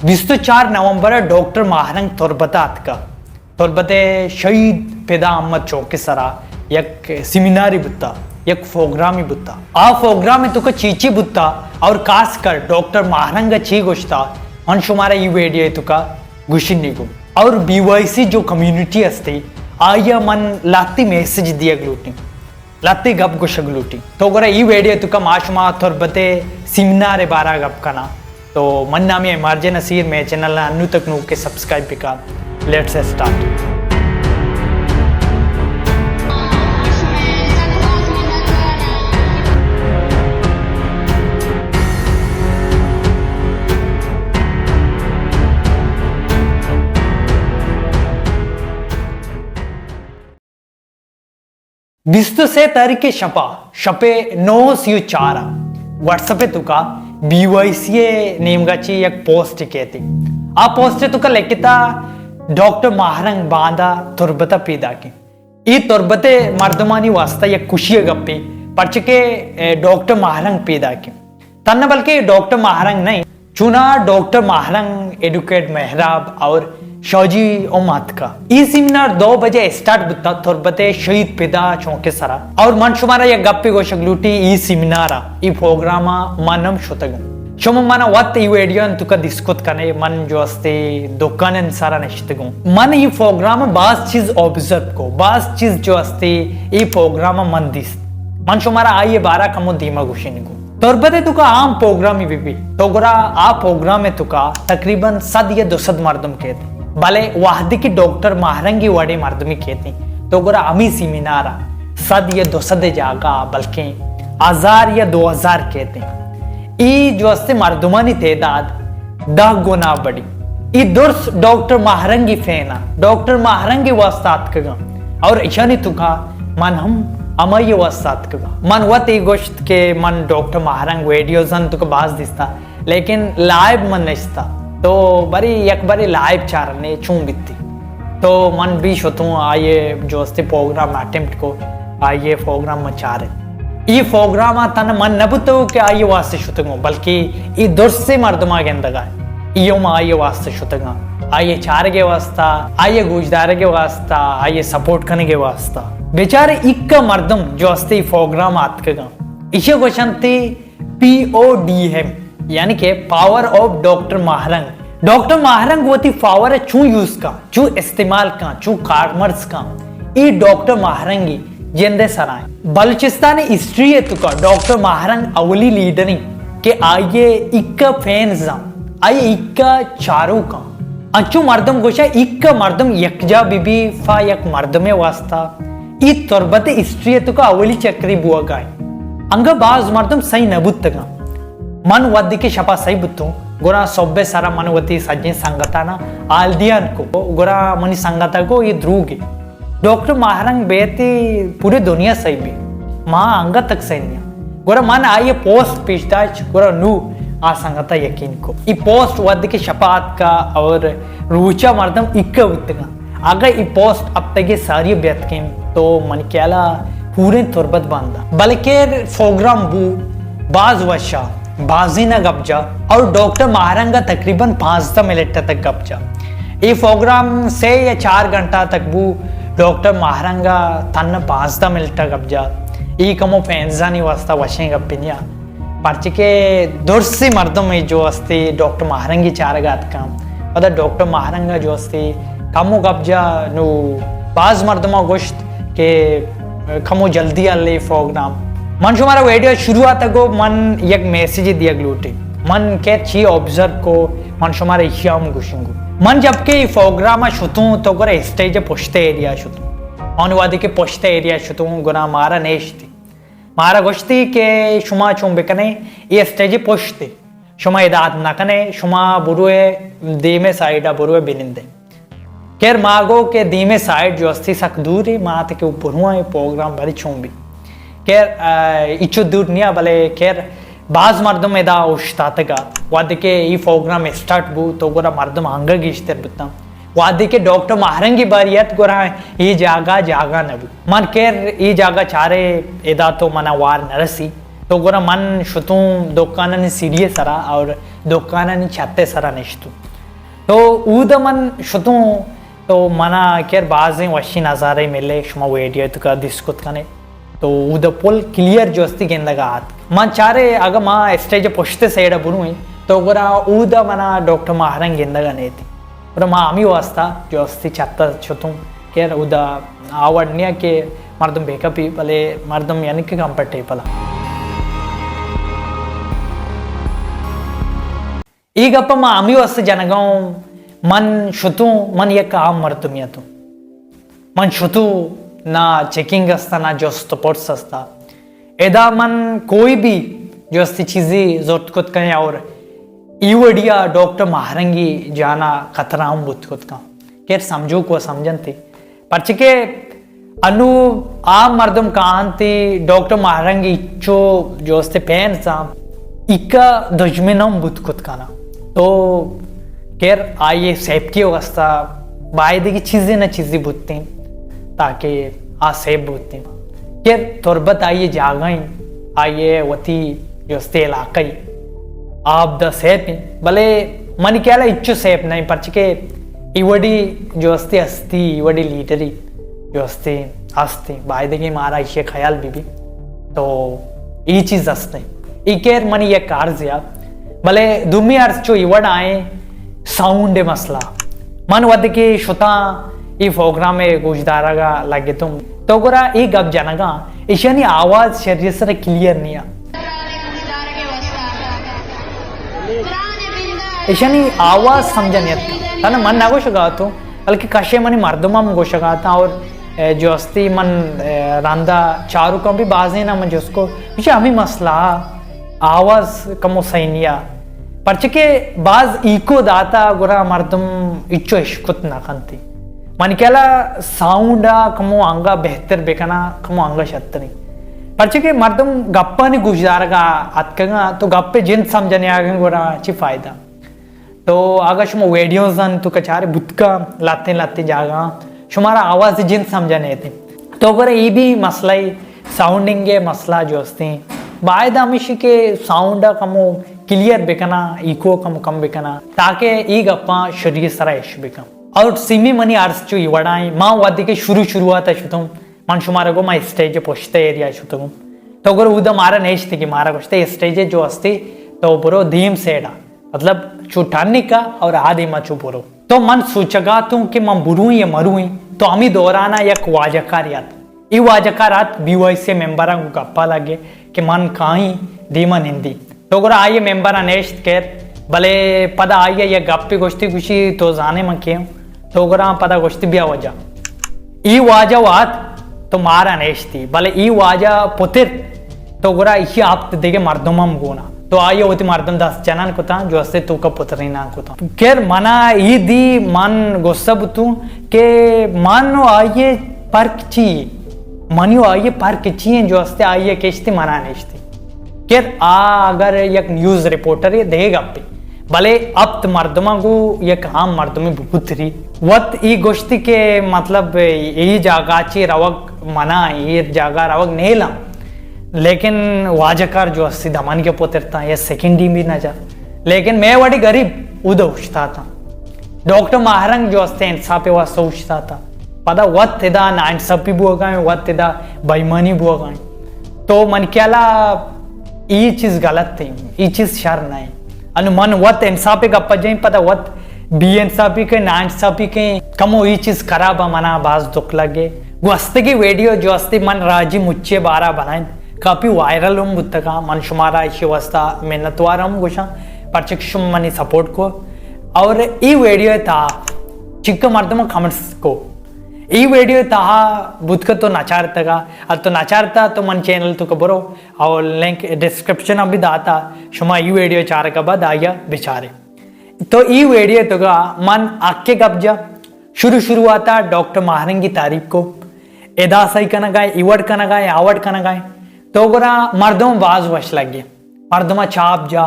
بیست ءُ چار نومبر ءَ ڈاکٹر ماہرنگ تربت ءَ اتکا۔ تربت ءِ شہید پدا احمد چوک ءِ سرا یک سیمینارے بوتا، یک پروگرامے بوتا۔ آ پروگرام ءِ توکا چی چی بوتا اور خاص کر ڈاکٹر ماہرنگ ءَ چی گوشتا، من شمارا ای ویڈیو ءِ توکا گوشینگو۔ اور بی وائی سی جو کمیونٹی ہستی، آئی ءَ من لہتی میسج دیگ لوٹیں۔ لہتے گپ گوشگ لوٹی۔ تو گڑا ای ویڈیو توکا ما شما تربت ءِ سیمینار ءِ بارا گپ کناں۔ تو من نامی ایم آر جے نصیر، مئے چینل ءَ انو تک نوکے سبسکرائب بکن۔ Let's start. بیست ءُ سے تاریخ ءِ شپا، شپ ءِ نو سی ءُ چار ءَ واٹس ایپ ءِ توکا بی وائی سی ءِ نیمگا چی یک پوسٹ کیتی۔ آ پوسٹ ءِ توکا لکھتا، ڈاکٹر ماہرنگ باندا تربت ءَ پیداکیں۔ اے تربت ءِ مردمانی واسطہ یک خوشی ءِ گپے، پرچہ کہ، اے، ڈاکٹر ماہرنگ پیداکیں۔ تنہ بلکہ ڈاکٹر ماہرنگ نہیں، چونا ڈاکٹر ماہرنگ، ایڈوکیٹ مہراب اور شاجی ام اتکا۔ ای سیمینار دو بجے اسٹارٹ بوتا تربت ءِ شہید پدا چوک ءِ سرا۔ اور من شمارا یک گپے گوشگ لوٹی، ای سیمینار ءَ، ای پروگرام ءَ من ہم شتگوں۔ شما منا وت ای ویڈیو انتو کا دیسکت کنے، من جو استے دکان ان سرا نشتگوں۔ من ای پروگرام ءَ باز چیز آبزرو کو، باز چیز جو استے ای پروگرام ءَ من دیست۔ من شمارا آئی بارا کمو دیما گوشین گو۔ تربت ءِ توکا عام پروگرامے بہ بی، تو گڑا آ پروگرام ءِ توکا تقریباً صد یا دو صد مردم کیت۔ بلے وہدے کہ ڈاکٹر ماہرنگی وڑیں مردمے کیت، تو گڑا ہمے سیمینار ءَ صد یا دو صد ءِ جاگہ بلکیں ہزار یا دو ہزار کیت۔ ای جو استے مردمانی تعداد دہ گنا بڑی۔ ای درس ڈاکٹر ماہرنگی فین ءَ، ڈاکٹر ماہرنگی واسطہ اتکگاں۔ اور ایشانی توکا من ہم ہمائی واسطہ اتکگاں۔ من وت ای گوشت کہ من ڈاکٹر ماہرنگ ویڈیوز انت توکا باز دیستا، لیکن لائیو من نشتا۔ تو بری یک بری لائیو چارنے چون بیتی۔ تو من بھی شتوں آئیے جو استے پروگرام اٹیمپٹ کو، آئیے پروگرام من چارے۔ ای پروگرام ءَ تن من نہ بوتو کہ آئی واسطے شتگوں، بلکہ ای درسیں مردم ءَ گندگ ءَ۔ ای ہم آئی واسطے شتگاں۔ آئی چارگ ءِ واسطہ، آئی گوشدارگ ءِ واسطہ، آئی سپورٹ کنگ ءِ واسطہ۔ بیچارے ایک مردم جو استے ای پروگرام ءَ اتکگاں۔ ایشی گوشنتی پی او ڈی ایم، یعنی کہ پاور آف ڈاکٹر ماہرنگ۔ ڈاکٹر ماہرنگ وتی پاور ءَ چون یوز کن، چون استعمال کن، چون کارمرز کن، ای ڈاکٹر ماہرنگی جند ءِ سرا ایں۔ بلوچستان ءِ ہسٹری ءِ توکا ڈاکٹر ماہرنگ اولی لیڈر ایں کہ آئی ءِ ایکا فینز آں، آئی ءِ ایکا چاروک آں۔ انچو مردم گوشاں ایکا مردم یکجا بہ بی پہ یک مردمے واسطہ۔ ای تربت ءِ ہسٹری ءِ توکا اولی چکری بوگا ایں۔ انگا باز مردم سہی نہ بوتگاں۔ من وھدے کہ شپا سہی بوتوں، گڑا صبح سرا من وتی سجیں سنگتانا حال دیان کو، گڑا منی سنگتا گو اے دروگے۔ ڈاکٹر ماہرنگ بیت پوری دنیا سہی بی، ما انگت تک سہی نیاں۔ گڑا من آئی پوسٹ پیش داشت، گڑا نو آ سنگتا یقین کو۔ ای پوسٹ وھدے کہ شپا اتکا اور روچا مردم ایکا بوتگاں۔ اگہ ای پوسٹ ہفتگے ساری بیتکیں تو منی خیالا پوریں تربت بندا۔ بلکہ پروگرام بو باز وشا، بازینا گپ جا اور ڈاکٹر ماہرنگا تقریباً پانزدہ منٹ تک گپ جا۔ ای پروگرام سے یا چار گھنٹہ تک بو، ڈاکٹر ماہرنگا تن پانزدہ منٹ گپ جا۔ ای کمو فینزانی واسطہ وشیں گپے نیا۔ پرچہ کہ درسیں مردم اے جو استے ڈاکٹر ماہرنگی چارگا اتکاں۔ پدا ڈاکٹر ماہرنگا جو استے کمو گپ جا، نو باز مردما گوشت کہ کمو جلدی ہلے پروگرام۔ من شمارا ویڈیو شروعات گو من یک میسج دیگ لوٹی۔ من کہ چی آبزرو کو، من شمارا ایشی ہم گوشنگو۔ من جب کہ ای پروگرام شتوں تو گڑا اسٹیج پشت ایریا شتوں۔ آن وھدے کہ پشت ایریا شتوں گڑا مارا نیشتی۔ مارا گوشتی کہ شما چون بکنے، اے اسٹیج پشت، شما ادا ات نکنے، شما بروے دیمے سائیڈا بروے بنندے۔ خیر ما گو کہ دیمے سائیڈ جو استی سک دوری، ما ات کہ بروان اے پروگرام بری چون بی۔ خیر، آ، اچو دور نیا، بلے خیر باز مردم ادا اوشتاتگا۔ وھدے کہ ای پروگرام اسٹارٹ بو تو گڑا مردم انگا گیشتر بوتاں۔ وھدے کہ ڈاکٹر ماہرنگی باری ات گڑا ای جاگہ جاگہ نہ بو۔ من خیر ای جاگہ چارے ادا تو منا وار نہ رسی۔ تو گڑا من شتوں دکانانی سیڑھی سرا اور دکانانی چھت سرا نشتوں۔ تو اود ءَ من شتوں، تو منا کر بازیں وشی نظارے ملے، شما ویڈیو توکا دیست کت کنے۔ تو اود ءَ پل کلیئر جستی گندگا آت۔ من چارے اگہ ما اسٹیج پشت سیڈ ءَ برویں، تو گڑا اود ءَ منا ڈاکٹر ماہرنگ گندگا نیتی۔ گڑا ما ہمی واسطہ جستی چھت ءَ شتوں کہ اود ءَ آ وڑ نیا کہ مردم بے کپی، بلے مردم یعنی کہ کمفرٹیبل۔ اے گپ ءَ ما ہمے واسطہ جنگا اوں، من شتوں، من یک عام مردمی اتوں۔ من شتوں، نہ چیکنگ استا، نہ جست و پرس استا۔ ادا من کوئی بھی جستی چیزی زرت کت کن اور ای وڑیا ڈاکٹر ماہرنگی جانا خطرہ ہم بوت کت کن۔ خیر سمجھو کو سمجھنتی۔ پرچکہ انو آ مردم کاہنتی ڈاکٹر ماہرنگی چو جوستے پین سا ایکا دشمن ہم بوت کت کنا۔ تو خیر آئیے سیپکی واسطہ بایدگی چیزے نہ چیزے بوتیں تاکہ آ سیپ بوتیں۔ خیر تربت آئیے جاگہ ہیں، آئیے وتی جوستے علاقہ ہی۔ آپ دا سیپ ہیں، بلے منی خیال ہے اچو سیپ نہیں، پرچکہ ای وڑی جوستی ہستی، ای وڑی لیڈری جوستی ہستی، بایدگی مارا ایشی خیال بی بی۔ تو ای چیز ہستی۔ ای خیر منی یک عرض یا، بلے دومی عرض چو ای وڑ آئیں ساؤنڈ مسئلہ۔ من ودکی شتاں ای پروگرام گوشدارگا لگتوں۔ تو گڑا ای گپ جنگا ایشانی آواز شری سر کلیئر نیا۔ ایشانی آواز سمجھا نیت کن۔ تانا من نہ گوشگا تو، بلکہ کشے منی مردم ہم گوشگا تا اور، اے، جو استی من، اے، رندا چارو کم بھی بازیں نا من جس کو، ایشی ہمیں مسئلہ آواز کمو صحیح نیا۔ پرچکہ باز ایکو داتا گڑا مردم اچو اشکت نہ کنتی۔ من کلا ساؤنڈ آ کمو انگا بہتر بکنا، کمو انگا شتری۔ پرچکہ مردم گپانی گوشدارگا اتکگا تو گپ جند سمجھنے آگن گڑا چی فائدہ؟ تو اگہ شما ویڈیوز ان تو کچارے بوتکا لاتیں لاتیں جاگا شمارا آواز جند سمجھا نیتی۔ تو گڑا ای بھی مسئلہ ہی، ساؤنڈنگ مسئلہ جو ہستیں، باید ہمیشی کہ ساؤنڈ کمو کلیئر بکنا، ایکو کم کم بکنا، تاکہ ای گپاں شری سرا اش بکن۔ اور سیمی منی عرض چو ای وڑائیں، ما وقتی کہ شروع شروعات شتوں، من شمارا گو ما اسٹیج پشت ایریا شتگوں۔ تو گڑا اودا مارا نیشتگی، مارا گوشتے اسٹیج جو ہستی تو برو دیم سیڈا، مطلب چو ٹنکا اور آ دیما چو برو۔ تو من سوچگا توں کہ من بروئیں یا مروئیں، تو ہمی دورانا یک واجہ کار یات۔ ای واجہ کار آت بی وائی سی ممبراں گو گپا لگے کہ من کائیں دیما نندی۔ تو گڑا آئی ممبر ء نیشت کر، بلے پدا آئی ء یک گپے گوشتی، گوشی تو زانے من کیم؟ تو گڑا پدا گوشتی بیا وجہ۔ ای واجہ وات تو مارا نیشتی، بلے ای واجہ پتر تو گڑا ایشی ہپت دیگه مردم ہم گونا۔ تو آئی وتی مردم دست جنان کتاں، جو استے تو کا پترینان کتاں۔ کر منا ای دی من غصہ بتوں کہ من و آئی پرک چی؟ منی و آئی پرک چی ہیں جو استے آئی کشتی منا نیشتی؟ کر آ اگر یک نیوز رپورٹر دے گپے، بلے ہپت مردماں گو یک عام مردمی بپتری۔ وت ای گوشتی کہ مطلب ای جاگا چی روگ منا، ای جاگا روگ نیلم۔ لیکن واجہ کار جو استی دمن کے پترتا یا سیکنڈی بھی نہ جا۔ لیکن میں وڑی غریب اود اوشتاتا۔ ڈاکٹر ماہرنگ جو استے انصاف واسطہ اوشتاتا۔ پدا وت ادا ناانصافی بوگا ہیں، وت ادا بےایمانی بوگا ہیں۔ تو من خیالا ای چیز غلط ہیں، ای چیز شر نہ ہیں۔ انو من وت انصاف گپ جائیں، پدا وت بے انصافی کے، ناانصافی کے، کمو ای چیز خراب ہے، منا باز دکھ لگے۔ گوستگی ویڈیو جو استی من راجی مچے بارا بنائیں، کافی وائرل ہم بوتگا۔ من شمارا ایشی واسطہ منتوار ہم گوشاں، پرچہ کہ شما منی سپورٹ کو۔ اور ای ویڈیو تا چکا مردم کمنٹس کو۔ ای ویڈیو تہا بوت کہ تو نچارتگا، ال تو نچارتا تو من چینل تو کہ برو اور لنک ڈسکرپشن بھی داتا، شما ای ویڈیو چارگا بعد آیا بچارے۔ تو ای ویڈیو تو گا من اکے گپ جا شروع شروعاتا ڈاکٹر ماہرنگی تعریف کو، ادا صحیح کنگا، ایوڑ کنگا، آوڑ کنگا، تو گرا مردم باز وش لگے، مردم چاپ جا،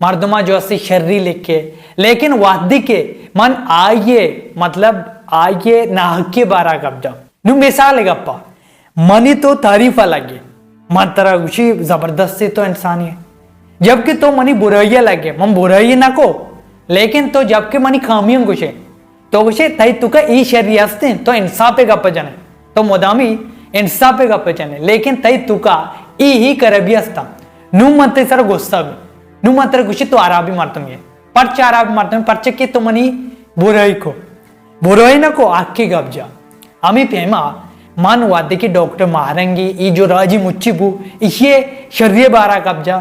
مردما جو استی شری لکھے، لیکن وہدی کہ من آئیے، مطلب، آئیے ناحقی بارا گپ جا۔ نو مثال گپا، منی تو تعریف لگے، من ترا گوشی زبردست تو انسانی ہے، جبکہ تو منی برائی لگے، من برائی نہ کو، لیکن تو جب کہ منی خامیاں گوشے، تو گوشے تئی توکا ای شری ہستیں، تو انصاف گپ جنے، تو مدامی انصاف گپ جنے، لیکن تئی توکا ای ہی خرابی ہستا۔ نو من تئی سر غصہ بی، نو من تر گوشی تو عربی مردمی ہے۔ پرچہ عربی مردمی؟ پرچہ کہ تو منی برائی کو، برائی نہ کو، حقی گپ جا۔ ہمیں پیما من وعدے کہ ڈاکٹر ماہرنگی ای جو راجی مچی بو، ایشی شری بارا گپ جا،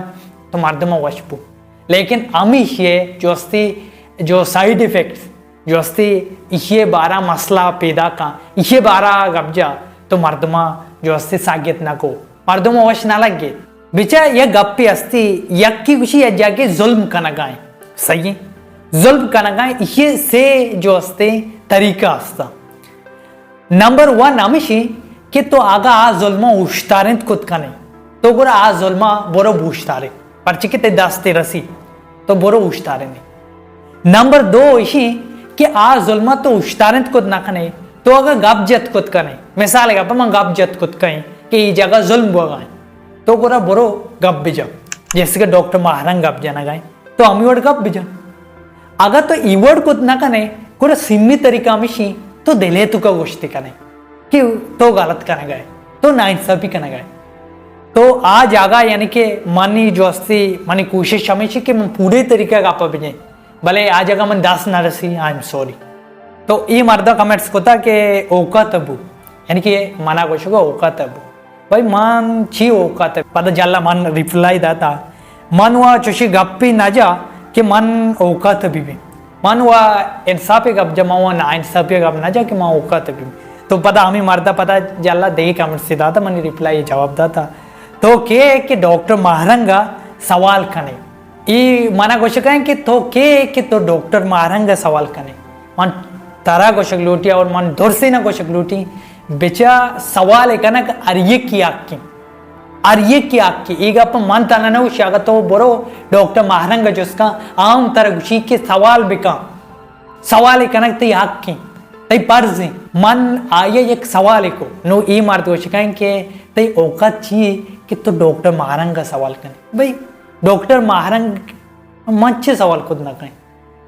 تو مردم وش بو۔ لیکن ہمیشی جو استی، جو سائیڈ ایفیکٹس جو استی، ایشی بارا مسئلہ پیدا کن، ایشی بارا گپ جا، تو مردماں جو استی ساگت نہ کو، مردم وش نہ لگے۔ بچا یک گپے استی، یکی گوشی یک جاگے ظلم کنگائیں، صحیح ہے؟ ظلم کنگائیں، ایشی سے جو استے طریقہ استا۔ نمبر ون ہمشی کہ تو اگا آ ظلماں اوشتارینت کت کنے، تو گڑا آ ظلماں برو بوشتارے، پرچہ کہ تئی دستے رسی، تو برو اوشتارے نے۔ نمبر دو ایشی کہ آ ظلماں تو اوشتارینت کت نہ کنے، تو اگا گپ جت کت کنے، مثال گپ من گپ جت کت کئیں کہ ای جگہ ظلم بوگائیں، تو گڑا برو گپ بجا، جیسے کہ ڈاکٹر ماہرنگ گپ جنگائیں۔ تو ہمی وڑ گپ بجن۔ اگاں تو ای وڑ کت نہ کنے، گڑا سیمی طریقہ ہمیشی تو دلے توکا گوشتی کنے کہ تو غلط کنگائے، تو ناانصافی کنگائے۔ تو آ جاگہ یعنی کہ منی جو استی، منی کوشش ہمیشی کہ من پورے طریقہ گپا بجیں، بلے آ جاگہ من دست نہ رسی، آئی ایم سوری۔ تو ای مردا کمنٹس کتا کہ اوقات ابو، یعنی کہ منا گوشگا اوقات ابو۔ بھائی من چی اوقات، پدا جلا من ریپلائی داتا، من وا چوشی گپی نہ جا کہ من اوقات بی بی، من وا انصافی گپ جا، من وا نا انصافی گپ نہ جا کہ من اوقات بی بی۔ تو پدا ہمیں مردا پدا جلا دے کمنٹ سے داتا، منی ریپلائی جواب داتا۔ تو کہ کہ ڈاکٹر ماہرنگا سوال کنے، ای منا گوشگائیں کہ تو کے کہ تو ڈاکٹر ماہرنگ ء سوال کنے؟ من ترا گوشگ لوٹی اور من درسین ء گوشگ لوٹی، بچا سوال کنگ ہر یکی حقی، ہر یکی حقی۔ ای گپ من تنا نہ گوشی، اگہ تو برو ڈاکٹر ماہرنگ ء جست کن، آ ہم ترا گوشی کہ سوال بکن، سوال کنگ تئی حقی، تئی فرض ہیں۔ من آئی یک سوال کو، نو ای مرد گوشگائیں کہ تئی اوقات چی کہ تو ڈاکٹر ماہرنگ ء سوال کنے؟ بھئی ڈاکٹر ماہرنگ من چے سوال کت نہ کئیں؟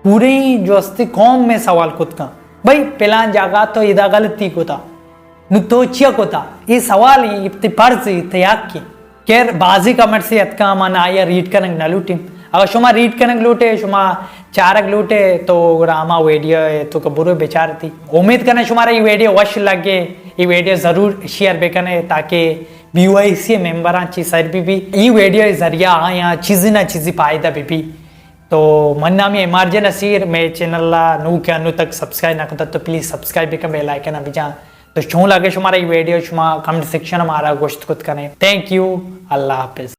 پوریں جو استی قوم میں سوال کت کن، بھئی پلان جاگہ تو ادا غلطی کتا، نو تو چیا کتا؟ یہ سوال ہیں، یہ تی فرض ہے، تی حق ہے۔ خیر، بازی کمنٹ سے اتکا من آیا ریڈ کنگ نہ لوٹیں۔ اگر شما ریڈ کنگ لوٹے، شما چارگ لوٹے تو گڑا ہما ویڈیو ہے تو کہ برو بچارتی۔ امید کرنا شمارا یہ ویڈیو وش لگے، یہ ویڈیو ضرور شیئر بکنے تاکہ بی وائی سی ممبراں چی سر بی بی، ای ویڈیو ذریعہ آیاں چیزی نہ چیزی فائدہ بی بی۔ تو من نامی ایم آر جے نصیر، میں چینل لا نو کہ انو تک سبسکرائب نہ کتا تو پلیز سبسکرائب بکن، بیل آئیکن بجان۔ تو چون لگے شمارا ای ویڈیو، شما کمنٹ سیکشن مارا گوشت کت کنے۔ تھینک یو، اللہ حافظ۔